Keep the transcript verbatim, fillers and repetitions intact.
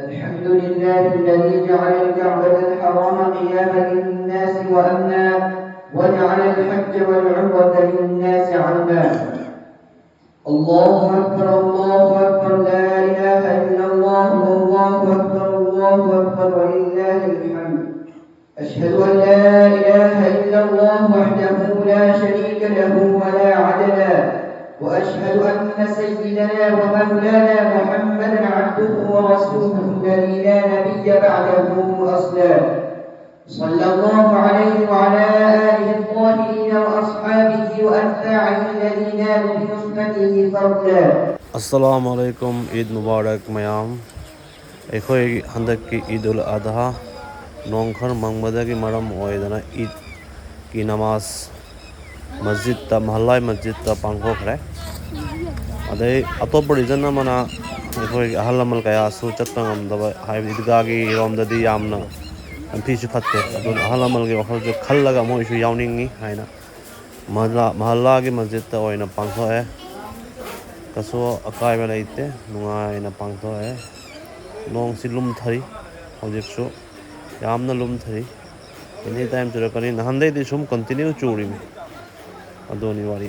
الحمد لله الذي جعل الكعبة الحرام قياما للناس وأمنا، وجعل الحج والعمرة للناس عاما. الله أكبر، الله أكبر، لا إله إلا الله، والله أكبر، الله أكبر، ولله الحمد. أشهد أن لا إله إلا الله وحده لا شريك له ولا عدلا، وأشهد أن سيدنا ومولانا محمدا عبده ورسوله الذي لا نبي بعده أصلا. صلى الله عليه وعلى آله الطاهرين وأصحابه وأتباعه الذين نالوا بنصرته فضلا. ꯑꯁꯂꯥꯃꯨ ꯑꯂꯥꯏꯀꯨꯝ, ꯏꯗ ꯃꯨꯕꯥꯔꯛ ꯃꯌꯥꯝ꯫ ꯑꯩꯈꯣꯏ ꯍꯟꯗꯛꯀꯤ ꯏꯗ ꯎꯜ ꯑꯗꯍꯥ ꯅꯣꯡ ꯈꯔ ꯃꯪꯕꯗꯒꯤ ꯃꯔꯝ ꯑꯣꯏꯗꯅ ꯏꯗꯀꯤ ꯅꯃꯥꯖ ꯃꯁꯖꯤꯠꯇ, ꯃꯍꯜꯂꯥꯏ ꯃꯁꯖꯤꯠꯇ ꯄꯥꯡꯊꯣꯛꯈ꯭ꯔꯦ꯫ ꯑꯗꯩ ꯑꯇꯣꯞꯄ ꯔꯤꯖꯟ ꯑꯃꯅ ꯑꯩꯈꯣꯏꯒꯤ ꯑꯍꯜ ꯂꯃꯟ ꯀꯌꯥꯁꯨ ꯆꯠꯄ ꯉꯝꯗꯕ, ꯍꯥꯏꯕꯗꯤ ꯏꯗꯒꯥꯒꯤ ꯔꯣꯝꯗꯗꯤ ꯌꯥꯝꯅ ꯂꯝꯕꯤꯁꯨ ꯐꯠꯇꯦ꯫ ꯑꯗꯨꯅ ꯑꯍꯜ ꯂꯃꯟꯒꯤ ꯋꯥꯈꯜꯁꯨ ꯈꯜꯂꯒ ꯃꯣꯏꯁꯨ ꯌꯥꯎꯅꯤꯡꯉꯤ ꯍꯥꯏꯅ ꯃꯍꯜꯂꯥ, ꯃꯍꯜꯂꯥꯒꯤ ꯃꯁꯖꯤꯠꯇ ꯑꯣꯏꯅ ꯄꯥꯡꯊꯣꯛꯑꯦ꯫ ꯀꯩꯁꯨ ꯑꯀꯥꯏꯕ ꯂꯩꯇꯦ, ꯅꯨꯡꯉꯥꯏꯅ ꯄꯥꯡꯊꯣꯛꯑꯦ꯫ ꯅꯣꯡꯁꯤ ꯂꯨꯝꯊꯔꯤ, ꯍꯧꯖꯤꯛꯁꯨ ꯌꯥꯝꯅ ꯂꯨꯝꯊꯔꯤ꯫ ꯑꯦꯅꯤ ꯇꯥꯏꯝ ꯆꯨꯔꯛꯀꯅꯤ꯫ ꯅꯍꯥꯟꯗꯩꯗꯤ ꯁꯨꯝ ꯀꯟꯇꯤꯅ꯭ꯌꯨ ꯆꯨꯔꯤꯃꯤ꯫ ꯑꯗꯨꯅꯤ ꯋꯥꯔꯤ꯫